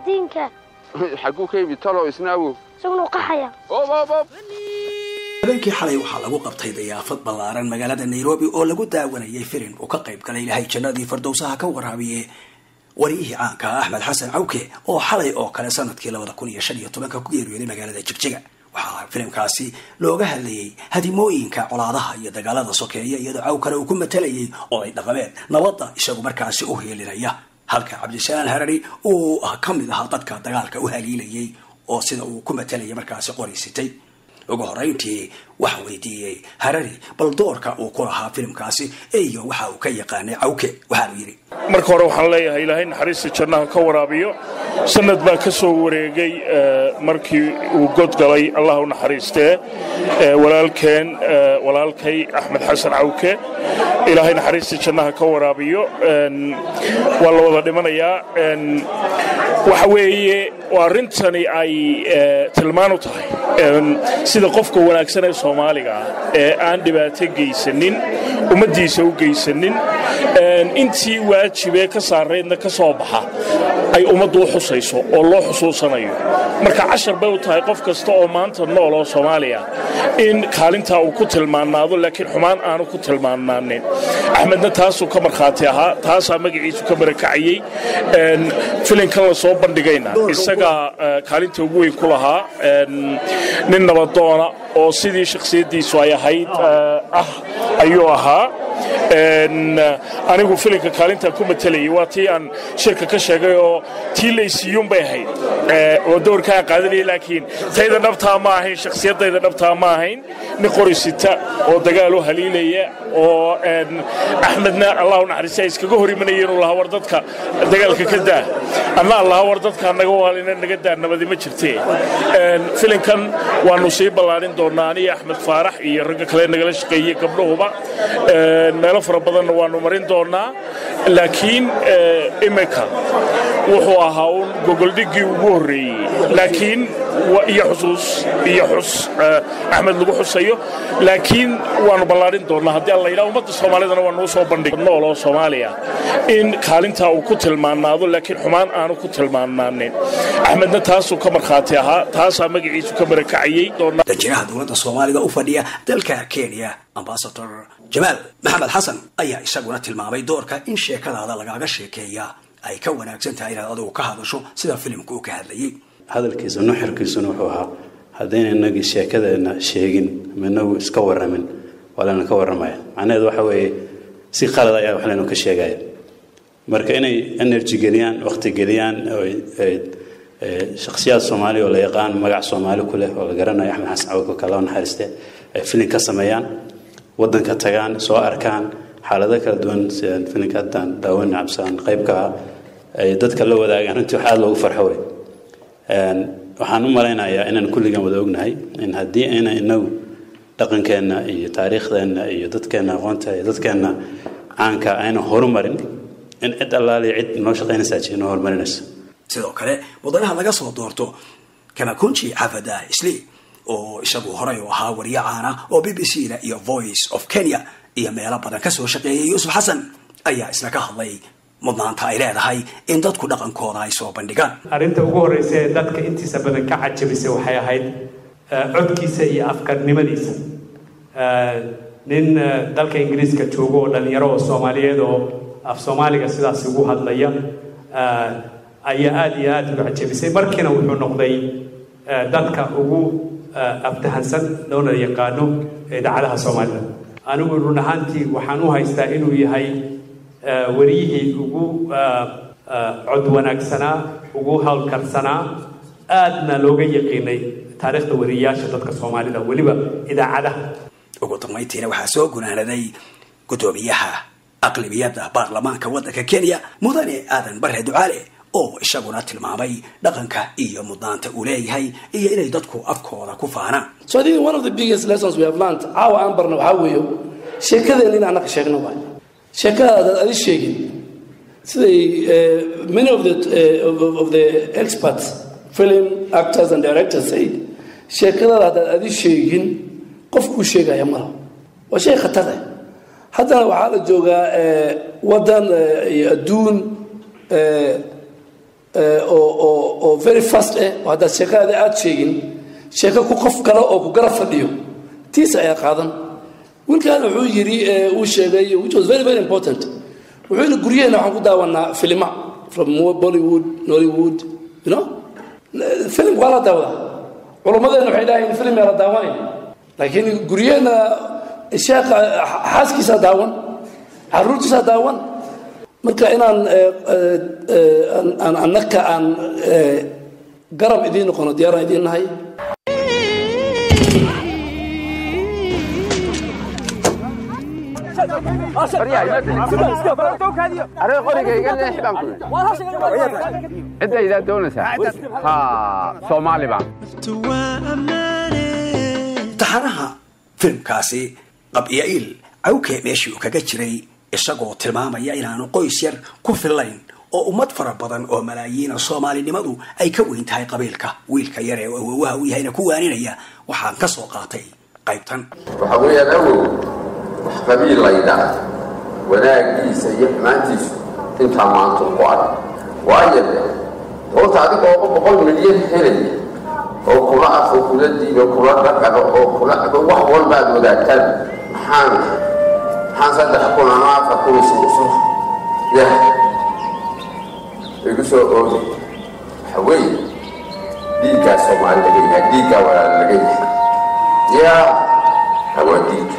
Diinka. Xagguu ka yimid talo isna, awow? Isaguna u qaxaya. Ob ob ob. Habeenkii xalay waxaa lagu qabtay dayaafad ballaaran magaalada Nairobi oo lagu daawanayay filim uu ka qayb galay, Ilahay jannadii fardowsaha ka waraabiye, wariyihii caanka ah Axmed Xasan Cawke, oo xalay oo kale sanadkii 2015-ka ku geeriyooday magaalada Jigjiga. Waxaa filimkaasi looga hadlayay hadimooyinka colaadaha iyo dagaalada sokeeya, iyadoo Cawkana uu ku matalayay oday dhaqameed nabadda isagu markaasi u heelinaya, halka Cabdisalaan Harari uu ka mid ahaa dadka dagaalka u haliilayay oo sida uu ku matalayay markaasi qoraysitay. Ugu horeyntii waxaan weydiiyey Harari bal doorka uu ku lahaa filimkaasi iyo waxa uu ka yaqaanay Cawke. Waxaanu yidhi: Marka hore waxaan leeyahay, Ilaahay naxariista jannaha ka waraabiyo. Sanad baa ka soo wareegay markii uu god galay, Allah u naxariistee, walaalkeen, walaalkay Axmed Xasan Cawke. Ilaahay naxariista jannaha ka waraabiyo. Waa la wada dhimanayaa. Waxa weeye arrintani ay tilmaan u tahay sida qofka wanaagsan ee Soomaaliga ah ee aan dhibaato geysanin, ummaddiisa u geysanin, intii waajibee ka saaraydna ka soo baxa, ay ummaddu u xusayso oo loo xusuusanayo. Marka cashar bay u tahay qof kasta oo maanta nool oo Soomaaliya in kaalintaa uu ku tilmaanaado, laakiin xumaan aanu ku tilmaanaanin. Axmedna taasuu ka markhaati ahaa, taasaa magaciisu ka barakacayey. Filinkan la soo bandhigayna isagaa kaalinta ugu weyn ku lahaa. Nin nabadoona oo sidii shakhsiyaddiisu ay ahayd ah ayuu ahaa. Anigu filinka kaalintaan ku matalayay waa tii aan shirka ka sheegay oo tii laysiiyuun bay ahayd oo doorka aan qaadanayay, laakiin tayda dhabtaa ma ahayn, shakhsiyaddayda dhabtaa ma ahayn. Nin qorisita oo dagaal u haliilaya oo Axmedna, Allah u naxariista, iskaga hor imanaya inuu lahaa "War dadka dagaalka ka daa," anna allaha "War dadka naga waalina, naga daa, nabadi ma jirtee." Filinkan waanu sii ballaarin doonaa, aniyo Axmed Faarax iyo ragga kale nagala shaqeeyey, gabdhahuba. Meelo fara badanna waanu marin doonaa, laakiin imika wuxuu ahaa uun gogoldhiggii ugu horreeyey, laakiin iyo xusuus iyo xus Axmed lagu xusayo. Laakiin waanu ballaarin doonaa haddii Alla yidhaha. Ummadda Soomaalidana waa nuu soo bandhig nool oo Soomaaliya in kaalintaa uu ku tilmaanaado, laakiin xumaan aanu ku tilmaanaanin. Axmedna taasuu ka markhaati ahaa, taasaa magaciisu ka barakacayey. Danjiraha dowladda Soomaalida u fadhiya dalka Kenya, Ambasador Jamaal Maxamed Xasan, ayaa isaguna tilmaamay doorka in sheekadaada lagaaga sheekeeya ay ka wanaagsan tahay inaad adigu ka hadasho, sida filimku uu ka hadlayay. Hadalkiisa nuxurkiisuna wuxuu ahaa, haddayna inagii sheekadeenna sheegin ama inagu iska warramin, waa layna ka warramaya. Macnaheedu waxa weeye si qalad ayaa wax laynu ka sheegaya. Marka inay energy geliyaan, waqti geliyaan, shakhsiyaad Soomaali oo la yaqaan, magac Soomaali ku leh oo la garanayo, Axmed Xasan Cawke kala naxariiste, ay filin ka sameeyaan, waddanka tagaan, soo arkaan xaalado kala duwan, sidaan filinka haddaan daawan cabsaan qaybka ay dadka la wadaagaan, runtii wax aada loogu farxo wey. Waxaan u malaynayaa inaan kulligan wada ognahay in haddii ayna inagu dhaqankeenna iyo taariikhdeenna iyo dadkeenna aqoonta iyo dadkeenna caanka ayna horumarin, in cid allaaliya cid noo shaqaynaysaa jir noo horumarinayso. Sidoo kale mudanaha laga soo doorto Kamakunji, Xafada Isli, oo isagu horay u ahaa wariye caana oo BBC da iyo Voice of Kenya iyo meelo badan kasoo shaqeeyay, Yuusuf Xasan, ayaa isna ka hadlay mudnaanta ay leedahay in dadku dhaqankooda ay soo bandhigaan. Arrinta ugu horreysa ee dadka intiisa badan ka cajabisay waxay ahayd codkiisa iyo afkarnimadiisa. Nin dalka Ingiriiska joogo oo dhallinyaro oo Soomaaliyeed oo af Soomaaliga sidaas ugu hadlaya ayaa aada iyo aada uga cajabisay. Markiina wuxuu noqday dadka ugu aftahansan loona yaqaano idaacadaha Soomaalida. Anigu run ahaantii waxaan u haystaa inuu yahay wariyihii ugu cod wanaagsanaa, ugu howlkarsanaa, aadna looga yaqiinay taariikhda wariyayaasha dadka Soomaalida, weliba idaacadaha. Ugu dambayntiina waxaa soo gunaanaday guddoomiyaha aqlibiyadda baarlamaanka waddanka Kenya, Mudane Aadan Bare Ducaale, oo isaguna tilmaamay dhaqanka iyo mudnaanta uu leeyahay iyo inay dadku afkooda ku faanaan. So I think one of the biggest lessons we have learned caawa aan barna waxaa weeye sheekadeenna in annaga sheegno waay. Sheekadaada adi sheegin, siday many of the experts, film actors and directors said, sheekadaada haddaad adi sheegin, qof kuu sheegaya malaha. Waa shay khatar ah. Haddana waxaa la joogaa waddan iyo adduun. Oo very fast oo haddaad sheekadaada aada sheegin, sheeko ku qof kale oo ku garab fadhiyo tiisa ayaa qaadan. Wiilkan wuxuu yidhi, uu sheegay, which was very very important, wuxuu yidhi guryaheena waxaan ku daawanaa filima from Bollywood, Nollywood, film waa la daawadaa. Culummadeena waxay dhahayn film yaa la daawanayn, laakiin guryaheena sheekha xaaskiisaa daawan, caruurtiisaa daawan. Marka inaan annaka aan garab idiin noqono diyaaraan idiin nahay. Arrin qoriga iga leexi baan ku yidhi. Ciddaydaa doonaysaa ha Soomaali baan. Taxanaha filimkaasi qabya'iil Cawke meeshii uu kaga jiray, isagoo tilmaamaya inaanu qoys yar ku fillayn oo ummad fara badan oo malaayiina soomaalinimadu ay ka weyn tahay qabiilka, wiilka yar ee awowaha u yahayna ku waaninaya, waxaan ka soo qaatay qaybtan. Waxa weeyaan awow, wax qabiil laydhaa wanaagiisa iyo xumaantiisu intaa maanta ku arag, waayo de horta adiga oo 100 milyan helaya oo kula af oo kula diino, kula dhaqano oo kula wax walba aad wadaagtaan, maxaan 3000 ama 4000 isugu soo yah igu soo ooday? Waxa weeye dhiiggaa Soomaali laga yahay, dhiiggaa walaala laga yahay, yaa hawaa dhiigga.